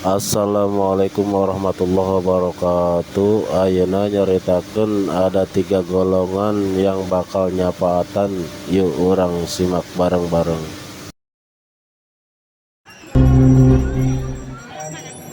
Assalamualaikum warahmatullahi wabarakatuh. Ayeuna nyaritakeun ada tiga golongan yang bakal nyapaatan. Yuk urang simak bareng-bareng.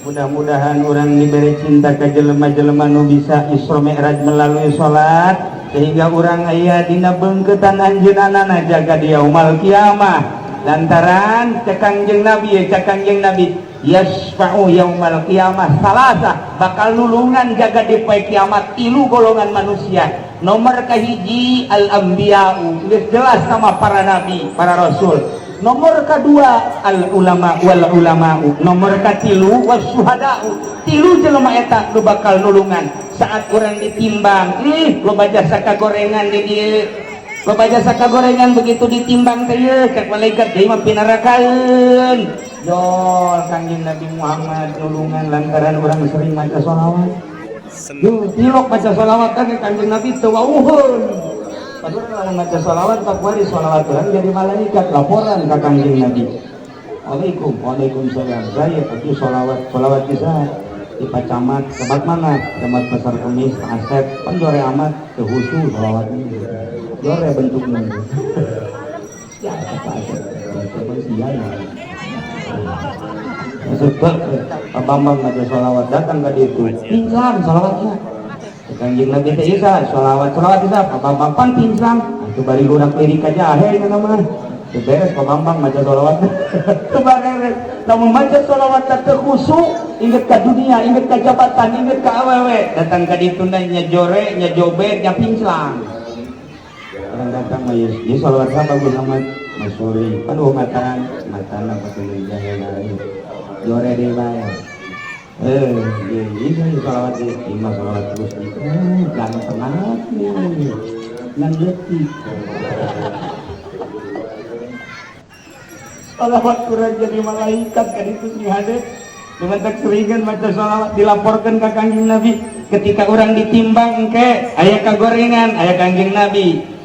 Mudah-mudahan orang diberi cinta ke jelema-jelema nu bisa Isra Mi'raj melalui salat sehingga orang aya dina beungkeutan anjeunna jaga di yaumal kiamah. Lantaran cek Kangjeng Nabi, cek Kangjeng Nabi, yasfa'u yaumal kiamah salasa, bakal nulungan jaga di poe kiamat tilu golongan manusia. Nomor kahiji al-anbiya'u, geus jelas sama para nabi, para rasul. Nomor kedua al ulama wal ulama'u, nomor katilu wasyuhada'u. Tilu jelema eta nu bakal nulungan saat orang ditimbang. Loba jasa kagorengan di dieu, loba jasa kagorengan, begitu ditimbang teh ieu cek malaikat deui mah pinarakaeun. Jol Kangjeng Nabi Muhammad nulungan lantaran orang sering maca sholawat. Yo tilok maca sholawat kan Kangjeng Nabi teu wauheun. Padahal lamun maca sholawat tak wari sholawat orang jadi malaikat laporan ke Kangjeng Nabi. Waalaikum, waalaikumsalam. Saya tadi sholawat, sholawat bisa di Pak Camat, camat mana? Camat Pasar Kemis, Pak Asep, kan jore amat, teu khusyuk sholawatnya. Jore bentuknya. Ya, Pak Asep, coba siang. Masuk ke Pak Bambang maca sholawat datang ke ditu, pingsan sholawatnya. Kangjeng Nabi teh isa sholawat, sholawat isa Pak Bambang pan pingsan. Itu bari urang lirik aja akhirnya nama. Teu beres Pak Bambang maca sholawat. Teu beres. Lamun maca sholawat teu khusyuk, inget ka dunia, inget ka jabatan, inget ka awewe. Datang ka ditu nya jore, nya jobet, nya pingsan. Orang datang mah ieu sholawat bagus amat. Masuri, pan eueuh mataan, matana pakai jahe lain. Jore deui bae. Iya, iya, sholawat deui, lima sholawat terus gitu. Ganteng amat nih. Ngan leutik. Sholawat kurang jadi malaikat kan itu sih hade. Lumantak seringan maca sholawat dilaporkan ke Kangjeng Nabi. Ketika orang ditimbang engke aya kagorengan, aya Kangjeng Nabi.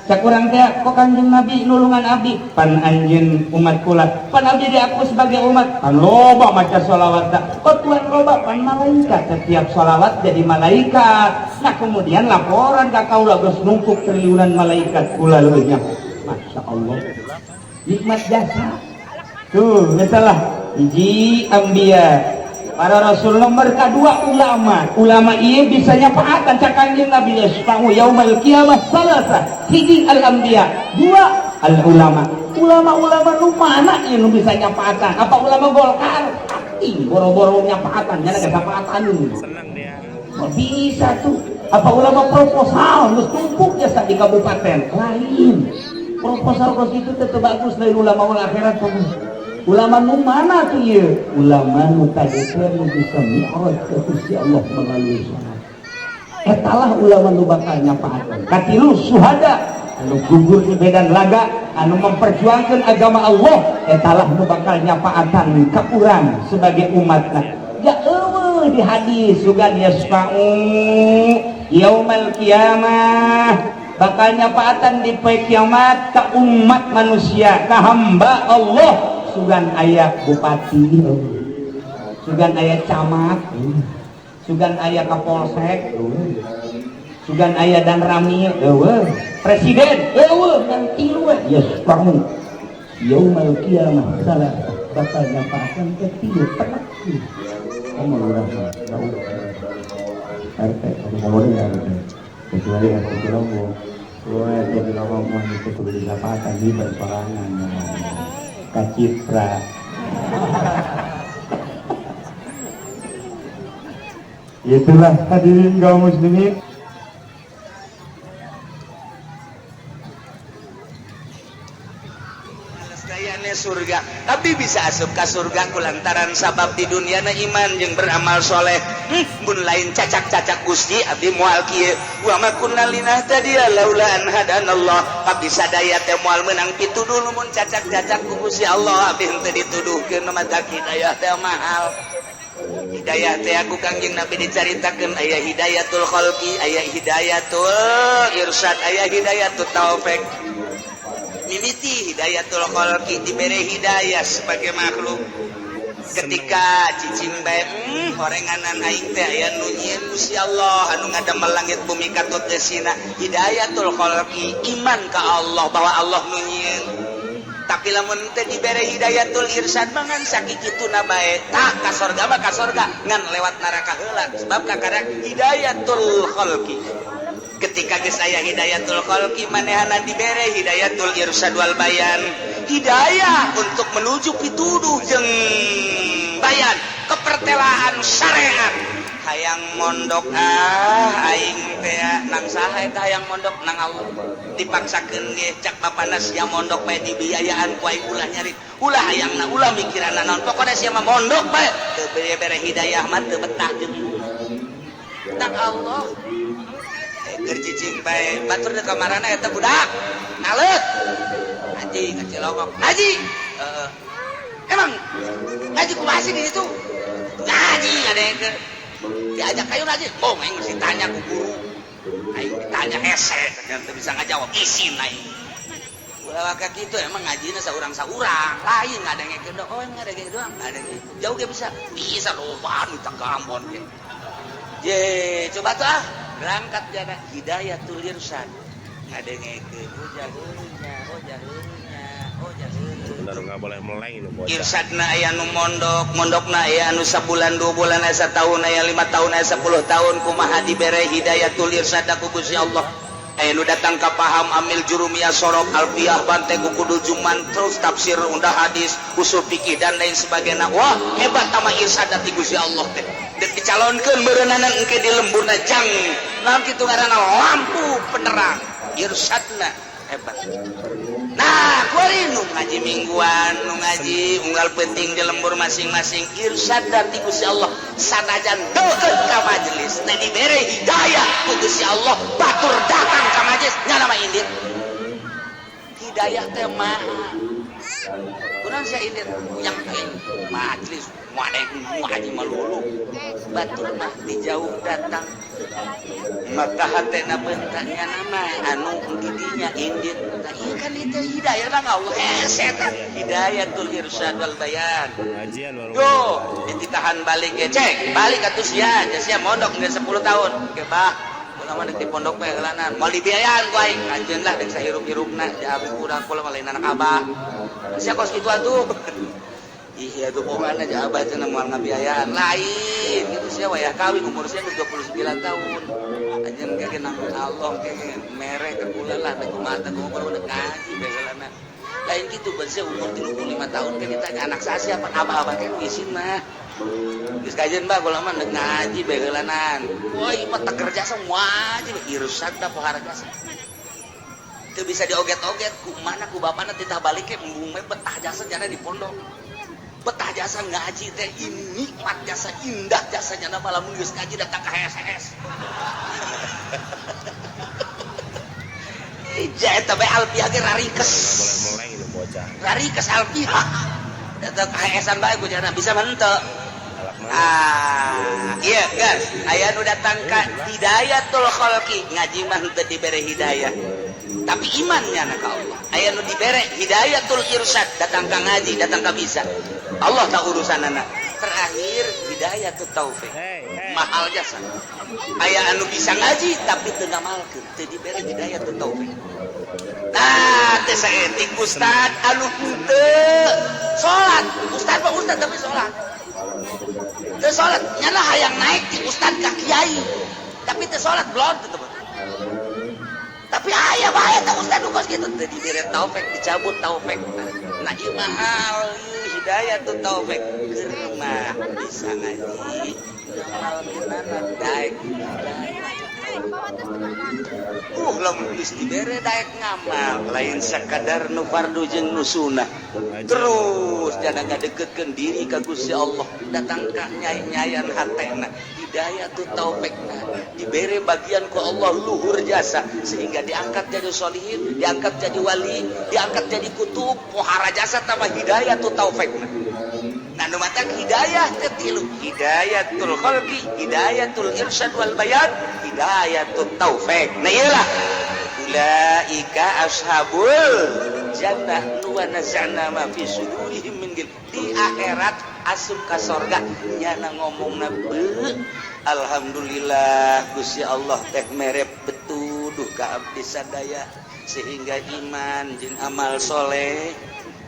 Cak urang teh kok Kangjeng Nabi nulungan abdi, pan anjeun umat kula, pan abdi diaku sebagai umat, pan loba maca sholawat dah. Kok Tuhan loba pan malaikat, setiap sholawat jadi malaikat. Nah kemudian laporan ka kaula geus numpuk triliunan malaikat kula leuwihnya. Masya Allah, nikmat jasa tuh misalah hiji ambia para rasul, nomor kedua ulama. Ulama iya bisa nyapaatan cak Kangjeng Nabi yasfa'u yaumal qiyamah salasa, hiji al anbiya, dua al ulama. Ulama-ulama nu mana ieu nu bisa nyapaatan? Apa ulama Golkar? Ih, boro-boro nyapaatan, nya ada Senang dia. Kok bisa tuh? Apa ulama proposal geus tumpuk jasa di kabupaten? Lain. Proposal kos itu tetep bagus lain ulama ul akhirat bagus. Ulama nu mana tuh ieu? Ulama nu tadi teh nu bisa mi'raj ke Gusti Allah melalui salat. Etalah ulama nu bakal nyapaatkeun. Katilu suhada anu gugur di medan laga anu memperjuangkan agama Allah, etalah nu bakal nyapaatan ka urang sebagai umatna. Ya eueuh di hadis sugan yasfa'u yaumal kiamah, bakal nyapaatan di poe kiamat ka umat manusia, ka hamba Allah. Sugan aya bupati, sugan aya camat, sugan aya kapolsek, sugan aya dan ramil, eueuh presiden, eueuh ngan tilu we yasfa'u yaumal kiamah salah, bakal nyapaatan ke tilu tepat. Kamu lurah jauh RT, kamu ngomongin ya RT, kecuali RT Cilombong. Lu RT Cilombong mah itu kudu disapatan di bersorangan kacipra. Itulah hadirin kaum muslimin. Dayane surga, tapi bisa asup ka surga kulantaran sabab di dunia na iman jeung beramal soleh. Mun lain cacak-cacak Gusti abdi moal kieu. Wa ma kunna linahtadiya laula an hadanallah. Abdi sadaya teh moal meunang pituduh mun cacak-cacak ku Gusti Allah abdi henteu dituduhkeun mata hidayah teh mahal. Hidayah teh aku Kangjeng Nabi dicaritakeun aya hidayatul khalqi, aya hidayatul irsyad, aya hidayatul taufik. Mimiti hidayatul khalqi diberi hidayah sebagai makhluk. Ketika cicing bae horenganan aing teh aya nu nyieun Gusti Allah anu ngadamel langit bumi katut geusina. Hidayatul khalqi, iman ka Allah bahwa Allah nu nyieun. Tapi lamun teh dibere hidayatul irsyad mah ngan sakituna bae. Tah ka sorga mah ka sorga ngan lewat neraka heula sebab kakara hidayatul khalqi. Ketika geus aya hidayatul khalqi manehna dibere hidayatul irsyad wal bayan. Hidayah untuk menuju pituduh jeung bayan kepertelaan syariat. Hayang mondok aing teh nang saha eta hayang mondok nang Allah. Dipaksakeun ge cak bapana sia mondok bae dibiayaan ku aing ulah nyari. Ulah hayangna ulah mikiranna naon pokona sia mah mondok bae. Teu bere hidayah mah teu betah jeung tak Allah. Keur cicing bae batur deuk kamarana eta budak. Naleut. Haji kacilongok. Haji. Heeh. Emang ngaji kumaha sih di situ? Ngaji ngadengkeun. Diajak kayu ngaji. Oh, aing mesti tanya ku guru. Aing ditanya hese, teu bisa ngajawab isin aing. Ulah waka kitu emang ngajina saurang-saurang. Lain ngadengekeun doang. Oh, emang ngadengekeun doang. Ngadengekeun. Jauh ge bisa. Bisa lobaan di Ambon ge. Ye, coba tuh ah. Berangkat jana hidayatul irsyad. Ngadengekeun oh jaheunya, oh jaheunya, oh jaheunya. Bener nggak boleh meleng nu bocah. Irsyadna aya nu mondok, mondokna aya anu sabulan, 2 bulan, aya satahun, aya 5 tahun, aya 10 tahun kumaha dibere hidayatul irsyad ku Gusti Allah. Aya nu datang ka paham amil jurumiyah sorok alfiyah bante kudu juman terus tafsir undah hadis usul fikih dan lain sebagainya. Wah, hebat tama irsyad ti Gusti Allah teh. Dek dicalonkeun meureunana engke di lemburna jang. Naon kitu ngaranna lampu penerang. Irsyadna hebat. Nah, kuari nu ngaji mingguan, nu ngaji unggal penting di lembur masing-masing irsyad ti Gusti Allah. Sanajan deukeut ka majelis, teh dibere hidayah ku Gusti Allah, batur datang ka majelis nyana mah indit. Hidayah teh maha. Kunaon sia indit? Yang majelis ngadeng ngaji malulu. Batur mah di jauh datang. Maka hatena bentaknya nama anu didinya indit. Nah, iya kan itu hidayah bang Allah. Setan hidayatul irsyad wal bayan. Pengajian baru. Yo, ditahan balik ya cek. Balik atuh sia, sia mondok geus 10 tahun. Oke, bah. Kula mah deuk di pondok bae heulanan. Moal dibiayaan ku aing. Anjeun lah deuk sahirup-hirupna ja abi urang kula mah lain anak abah. Sia kos kitu atuh. Iya tuh pokoknya aja abah cenah moal ngabiayaan. Lain gitu sia wayah kawin umur sia geus 29 tahun. Anjeun ge nang Allah ge mere ka kula lah teh kumaha teh kumaha udah ngaji bae heulana. Lain kitu ban sia umur 35 tahun ke ditanya anak saya siapa abah-abah kan isin mah. Geus kajeun bah kula mah deuk ngaji bae heulanan. Wah ieu mah teker jasa ngaji bae irsyad da pohara jasa. Teu bisa dioget-oget ku mana ku bapana titah balik ke embung we betah jasa jana di pondok. Betah jasa ngaji teh nikmat jasa indah jasa jana malam geus ngaji datang ka HSS. Ija eta bae alfiah ge rarikes. Nggak boleh meleng nu bocah. Rarikes alfiah. Datang ka HSan bae ku jana bisa mah henteu. Ah, iya guys, aya nu datang ka hidayatul khalqi, ngaji mah henteu dibere hidayah. Tapi imannya na ka Allah. Aya nu dibere hidayatul irsyad, datang ka ngaji, datang ka bisa. Allah tak urusanana. Terakhir hidayatul taufik. Mahal jasa. Aya anu bisa ngaji tapi teu ngamalkeun, teu dibere hidayatul taufik. Nah, teh saetik ustad anu henteu salat. Ustad mah ustad tapi salat. Teu salat nyana hayang naik ti ustad ka kiai. Tapi teu salat blon teu. Tapi aya bae teh ustad nu kos kitu teu dibere taufik, dicabut taufik. Nah, ieu mahal hidayatul taufik. Keur mah bisa ngaji ngamalkeunana daek. Lamun geus dibere daek ngamal, lain sakadar nu fardu jeung nu sunah. Terus jana ngadeukeutkeun diri ka Gusti Allah, datang ka nyai-nyayan hatena, hidayatul taufikna, dibere bagian ku Allah luhur jasa sehingga diangkat jadi sholihin, diangkat jadi wali, diangkat jadi kutub, pohara jasa tambah hidayatul taufikna. Nah, nu matak hidayah teh tilu, hidayatul khalqi, hidayatul irsyad wal bayan, hidayatul taufik. Nah iyalah ulaika ashabul jannah wa nazana ma fi sudurihim min ghil. Di akhirat Asup ka sorga, nyana ngomongna, "Beuh, alhamdulillah Gusti Allah teh mere petuduh ka abdi sadaya sehingga iman jeung amal soleh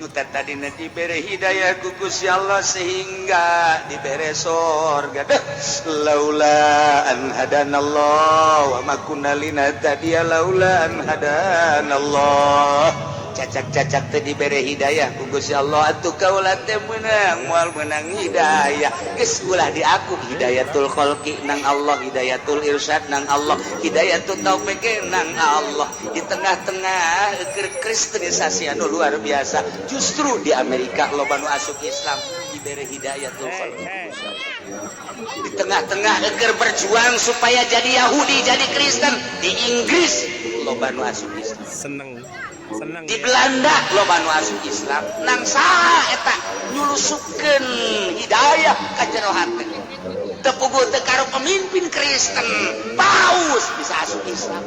nu tadina dibere hidayah ku Gusti Allah sehingga dibere sorga. Deh, laula an hadanallah wa ma kunna linahtadiya laula an hadanallah." Cacak-cacak teh dibere hidayah ku Gusti Allah, atuh kaula teh meunang moal meunang hidayah. Geus ulah diaku, hidayatul khalqi nang Allah, hidayatul irsyad nang Allah, hidayatul taufik nang Allah. Di tengah-tengah kristenisasi anu luar biasa, justru di Amerika loba nu asup Islam, dibere hidayatul khalqi ku Gusti Allah. Di tengah-tengah eker berjuang supaya jadi Yahudi, jadi Kristen, di Inggris loba nu asup Islam. Seneng seneng. Di Ya. Belanda loba nu asup Islam. Nang saha eta nyulusupkeun hidayah ka jero hate? Teu puguh teu karo pemimpin Kristen, paus bisa asup Islam.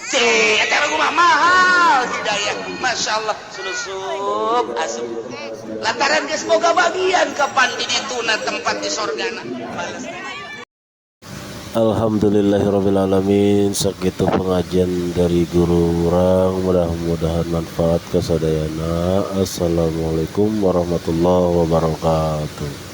Cek eta mah mahal hidayah, Masya Allah, sulusup asup lantaran geus boga bagian kapan di dituna tempat di sorgana. Bales. Alhamdulillahirobbilalamin, sakitu pengajian dari guru urang, mudah-mudahan manfaat kasadayana. Assalamualaikum warahmatullahi wabarakatuh.